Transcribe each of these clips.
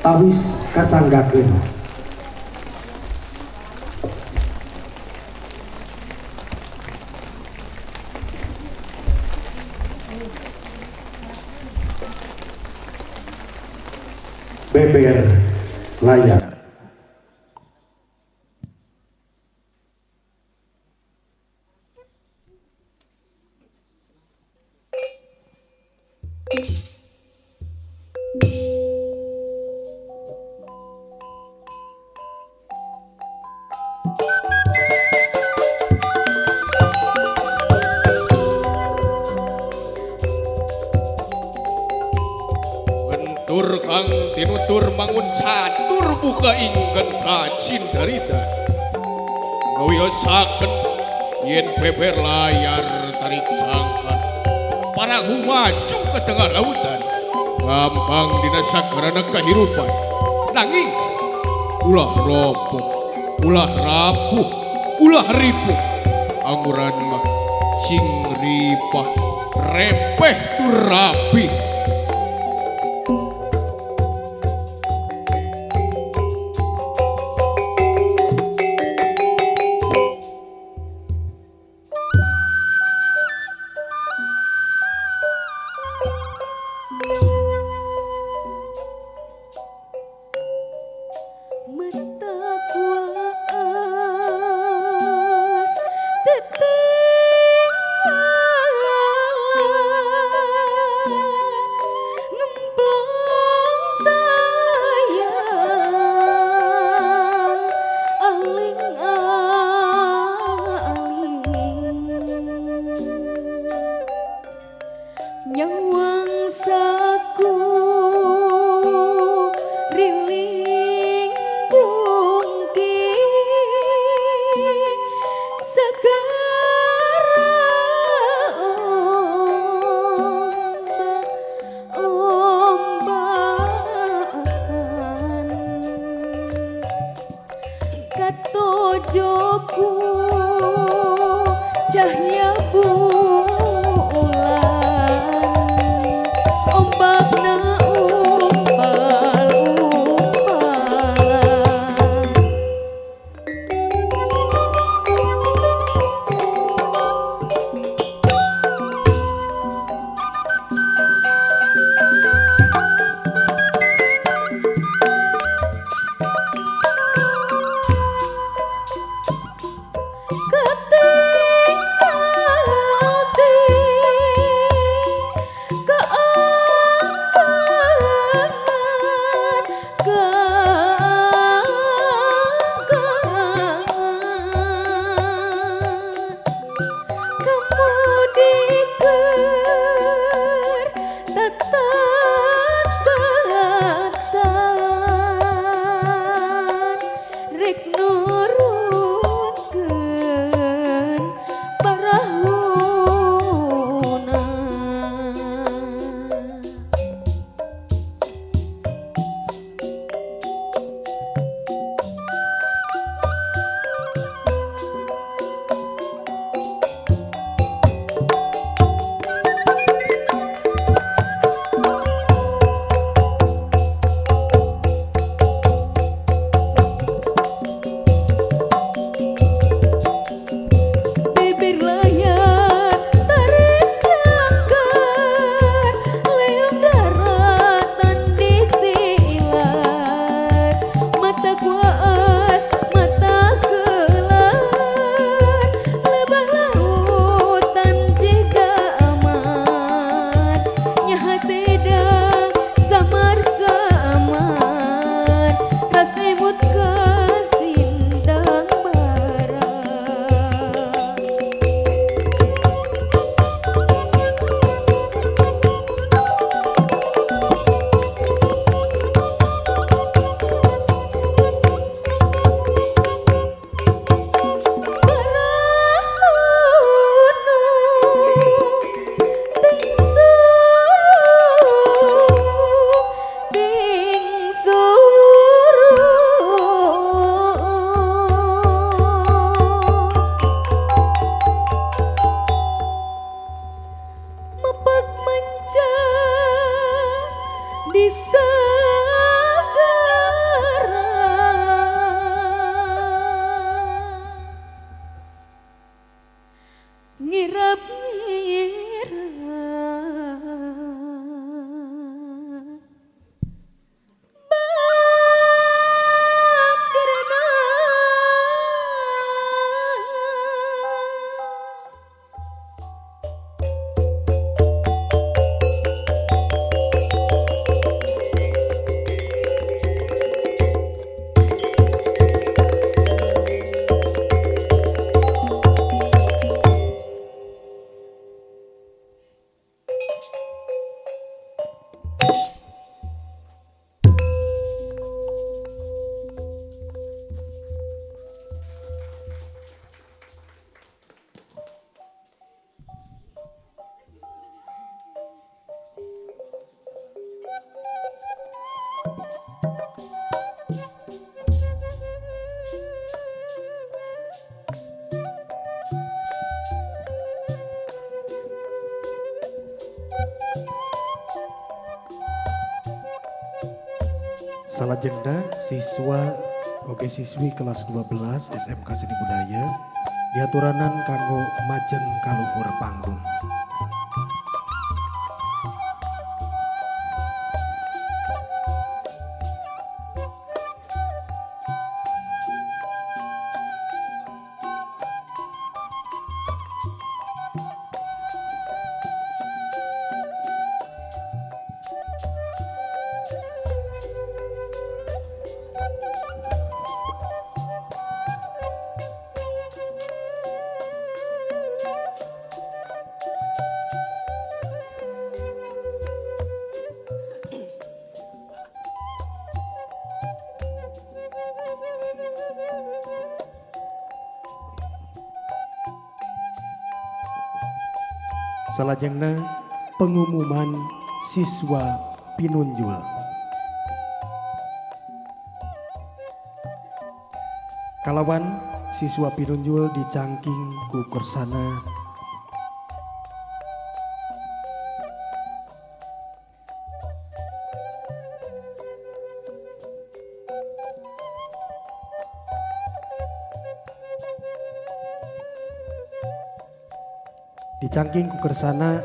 Tawis kasanggakeun. Beber layar. Gentur kang tinutur mangun catur buka ingkang rajin darita ngawiyosaken yen beber layar tarik jangkar parahu maju ke tengah lautan gampang dina sagarana kahirupan nanging ulah roboh ulah rapuh ulah ripuh anguran mah sing ripah repeh tur rapi. Mata kuas tetinggalan. Salajengna siswa oge siswi kelas 12 SMK Seni Budaya diaturanan kanggo majeng kaluhur panggung. Salajengna pengumuman siswa pinunjul. Kalawan siswa pinunjul dicangking ku kersana dicangking ku kersana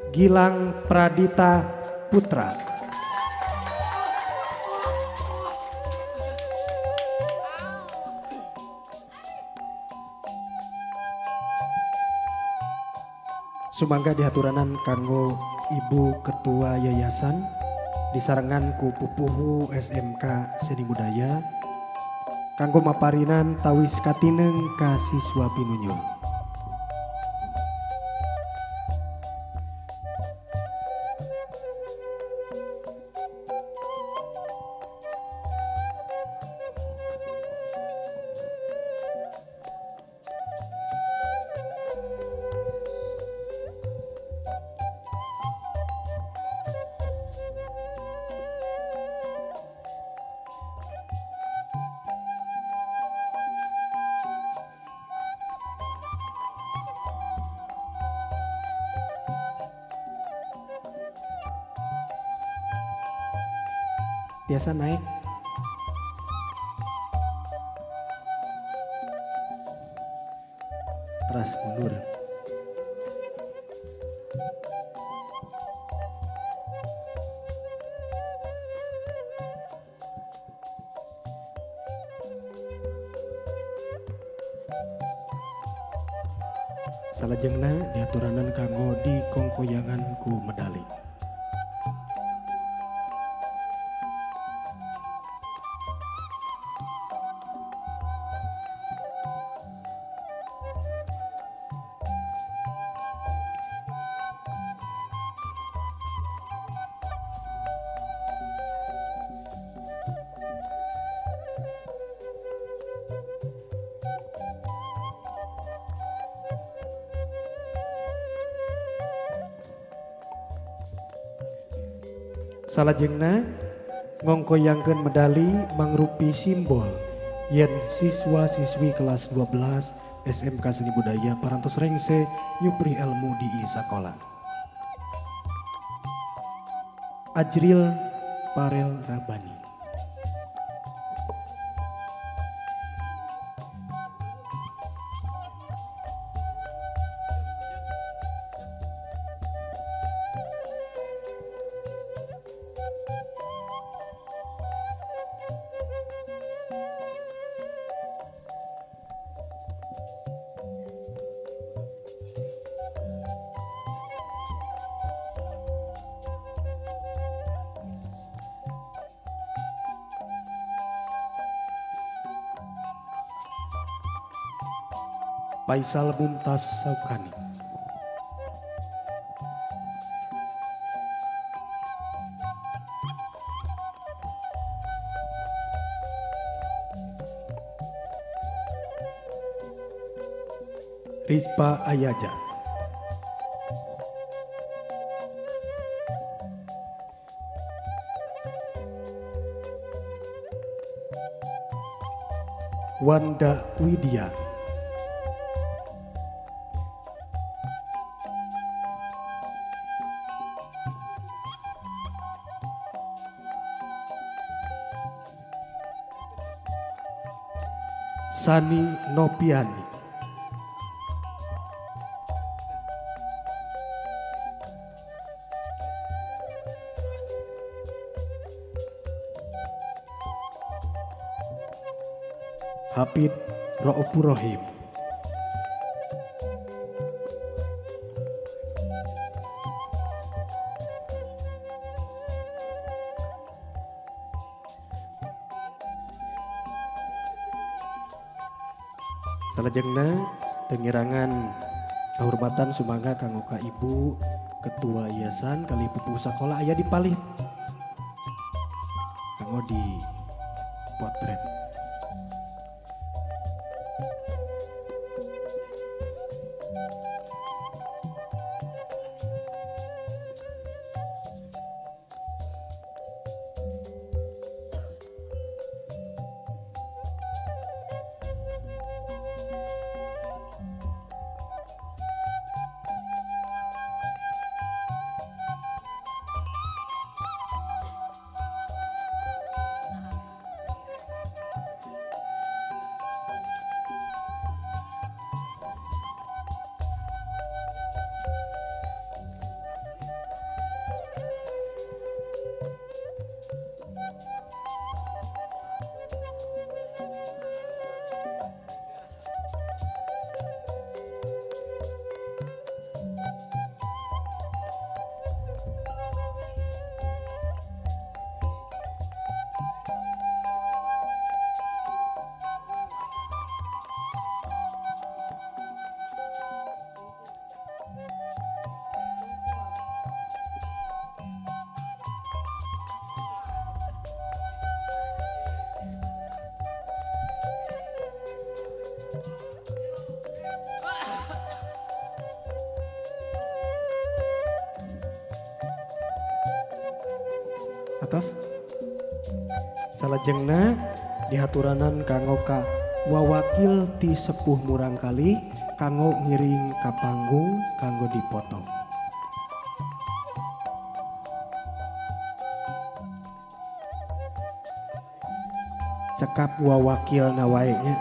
Gilang Pradita Putra. Sumangga dihaturanan kanggo Ibu Ketua Yayasan disarengan ku pupuhu SMK Seni Budaya kanggo maparinan tawis katineng ka siswa pinunjul. Biasa naik. Teras mundur. Salajengna diaturanan kanggo dikongkoyangan ku medali. Salajengna ngongkoyangkeun medali mangrupi simbol yen siswa-siswi kelas 12 SMK Seni Budaya parantos rengse nyupri ilmu di ieu sakola. Ajril Parel Rabani. Faisal Mumtaz Saukani. Rizpa Ayaja. Wanda Widya. Sani Nopiani. Hafid Ro'ufur Rohim. Salajengna tengirangan kehormatan sumangga kanggo ka Ibu Ketua Yayasan kali pupuh sakola aya di palih kanggo di potret. Atos salajengna dihaturanan kanggo ka wawakil ti sepuh murangkalih kanggo ngiring ka panggung kanggo dipoto. Cekap wawakilna wae nya,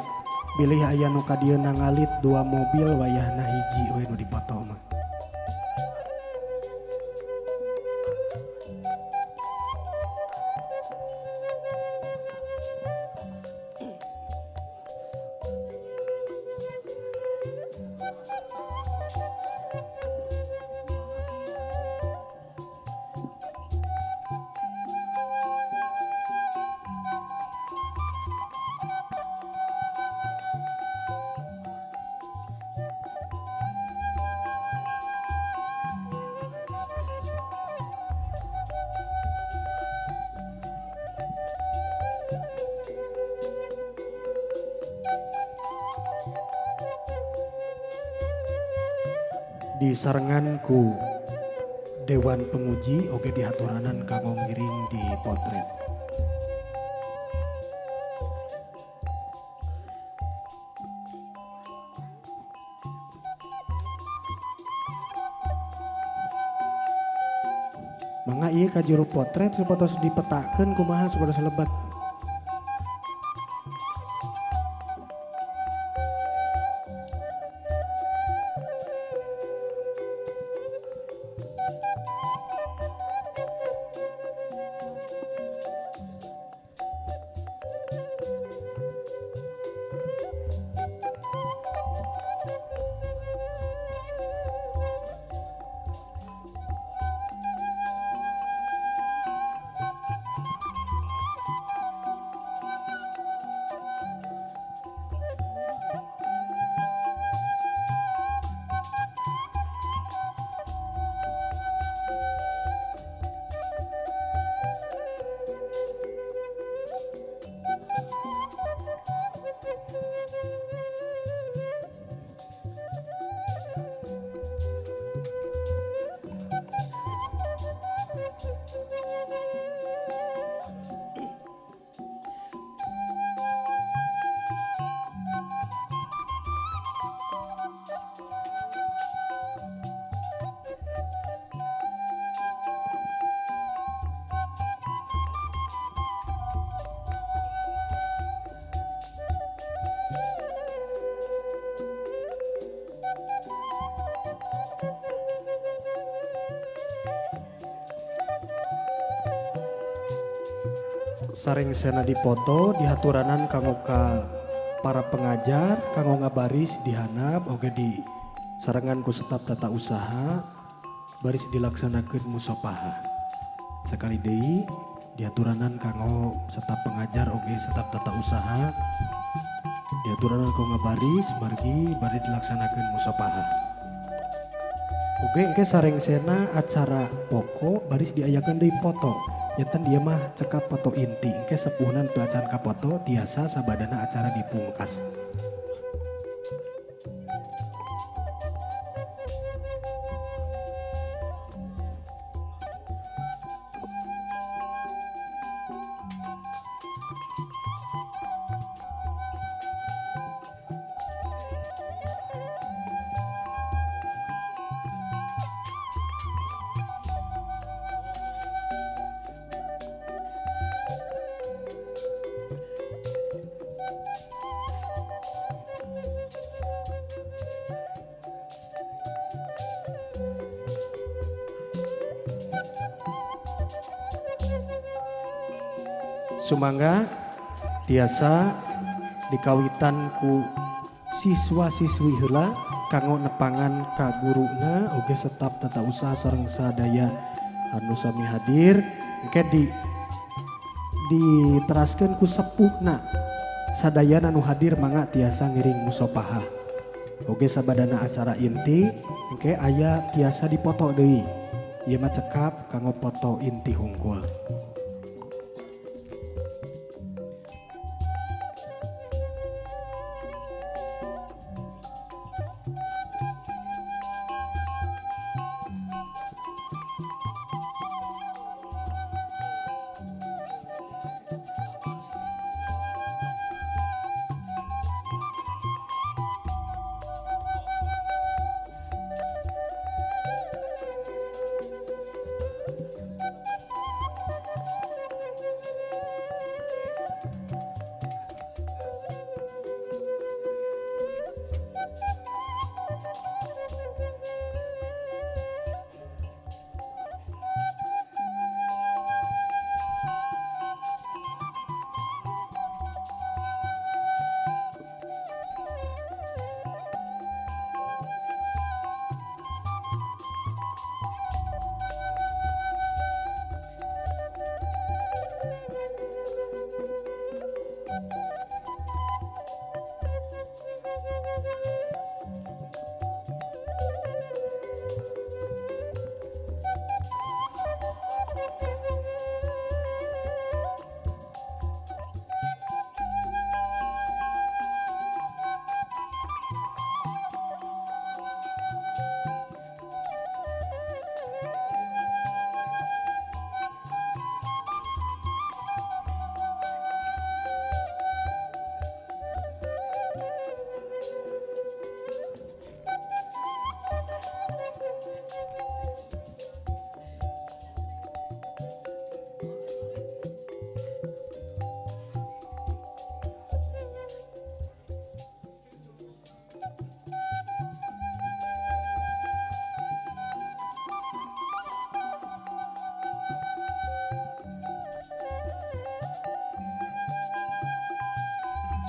bilih aya nu ka dieu ngalit dua mobil wayahna hiji we nu dipoto mah. Disarengan ku Dewan Penguji oge dihaturanan kanggo ngiring di potret. Mangga ieu ka juru potret supados dipetakeun kumaha supados lebat. Sarengsena dipoto dihaturanan kanggo ka para pengajar kanggo ngabaris dihandap oge di sarengan ku staf tata usaha baris dilaksanakeun musopaha. Sekali deui diaturanan kanggo staf pengajar oge staf tata usaha diaturanan kanggo ngabaris margi bari dilaksanakeun musopaha. Oge engke sarengsena acara pokok baris diayakeun deui foto. Janten dia mah cekap foto inti engke sepuhna teu acan kafoto tiasa sabadana acara dipungkas. Sumangga tiasa dikawitan ku siswa-siswi heula kanggo nepangan ka guruna oge staf tata usaha sareng sadaya anu sami hadir engke diteraskeun ku sepuhna sadayana anu hadir mangga tiasa ngiring musopaha. Oge sabadana acara inti engke aya tiasa dipoto deui. Ieu mah cekap kanggo foto inti hungkul.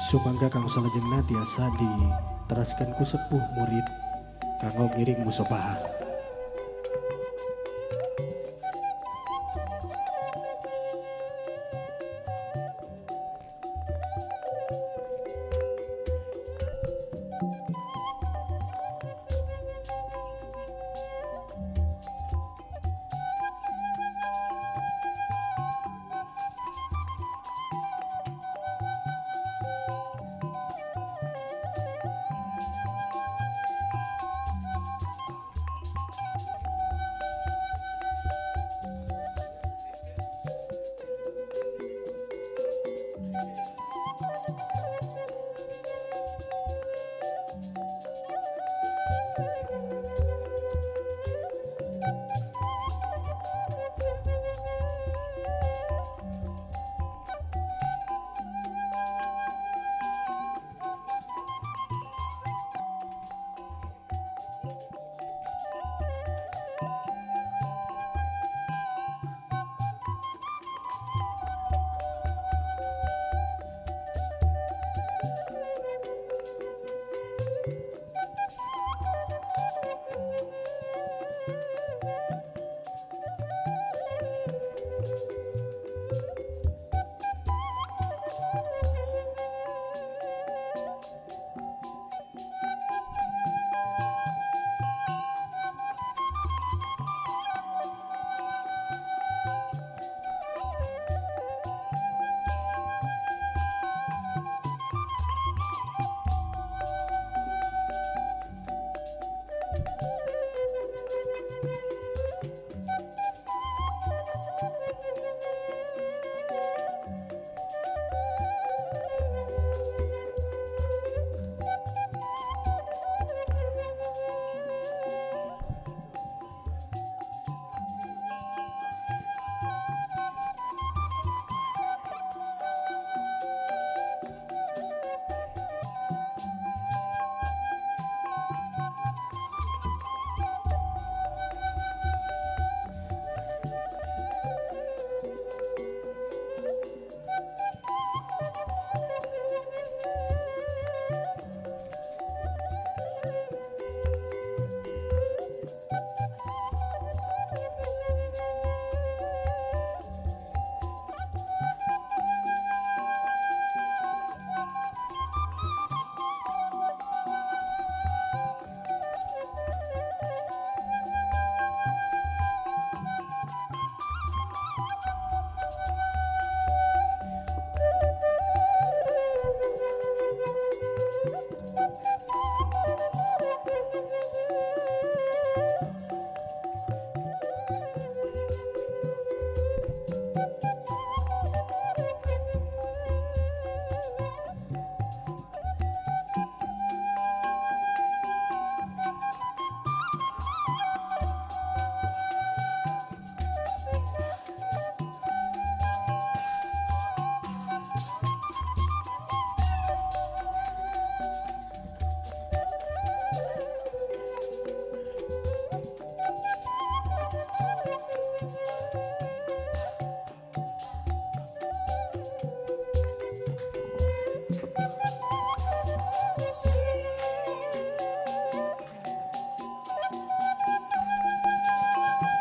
Sumangga kang salajengna tiasa diteraskeun ku sepuh murid kanggo ngiring musopaha.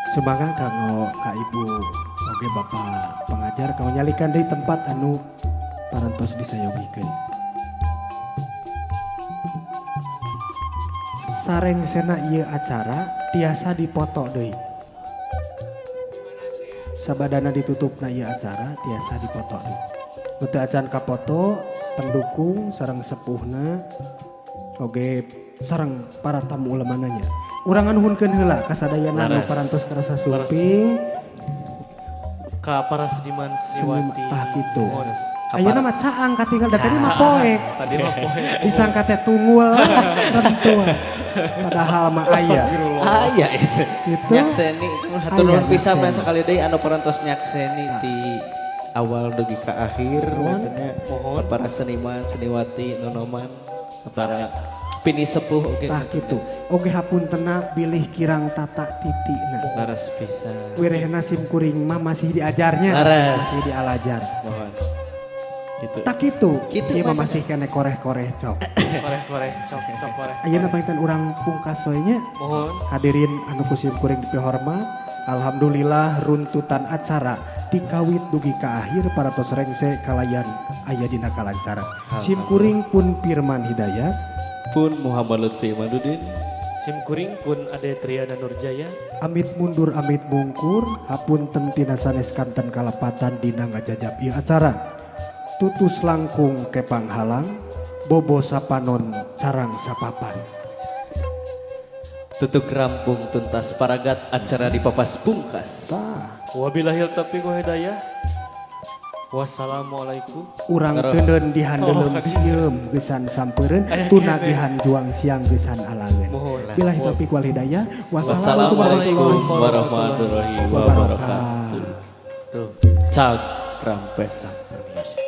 Semangat kanggo ka ibu oge bapak pengajar kanggo nyalikan deui tempat anu parantos disayogikeun. Sarengsena ieu acara tiasa dipoto deui. Sabadana ditutupna ieu acara tiasa dipoto deui. Nu teu acan kapoto pendukung sareng sepuhna oge sareng para tamu ulemananya. Urang nganuhunkeun heula kasadayana anu Leres. Parantos kerasa sumping. Ka para seniman seniwati. Tah kitu. Mohon. Ayeuna mah caang katinggal, da tadi mah poek. Tadi mah poek. Disangka teh tunggul rentua. Padahal mah aya. Aya itu. Itu. Nyakseni hatur nuhun Aya pisan nyakseni. sekali deui anu parantos nyakseni ti awal dugi ka akhir katanya. Mohon. Para seniman, seniwati, nonoman, para pinisepuh oge. Tah kitu. Oge hapuntena bilih kirang tata titina. Leres pisan. Wirehna sim kuring mah masih diajarnya. Leres. Masih dialajar. Mohon. Gitu. Tah kitu. Kitu, Ieu mah Mas. masih kene koreh-koreh cok. Koreh-koreh cok cok koreh. Ayeuna panginten urang pungkas we nya. Mohon. Hadirin anu ku sim kuring dipihormat, alhamdulillah runtutan acara tikawit dugi ka akhir parantos rengse kalayan aya dina kalancaran. Sim kuring pun Firman Hidayat. Pun Muhammad Lutfi Imaduddin. Sim kuring pun Ade Triana Nurjaya. Amit mundur amit mungkur, hapunten tina sanes kanten kalepatan dina ngajajab ieu acara. Tutus langkung kepang halang, bobo sapanon carang sapapan. Tutuk rampung tuntas paragat acara di papas pungkas. Tah. Wabillahi taufiq wal hidayah. Wassalamualaikum. Urang teuneun dihandeuleum sieum geusan sampeureun, tunagihan juang siang geusan alangeun. Mohon. Billahi taufiq wal hidayah. Wassalamualaikum Wassalamualaikum warahmatullahi warahmatullahi wabarakatuh. wabarakatuh. Cag rampes. Permisi.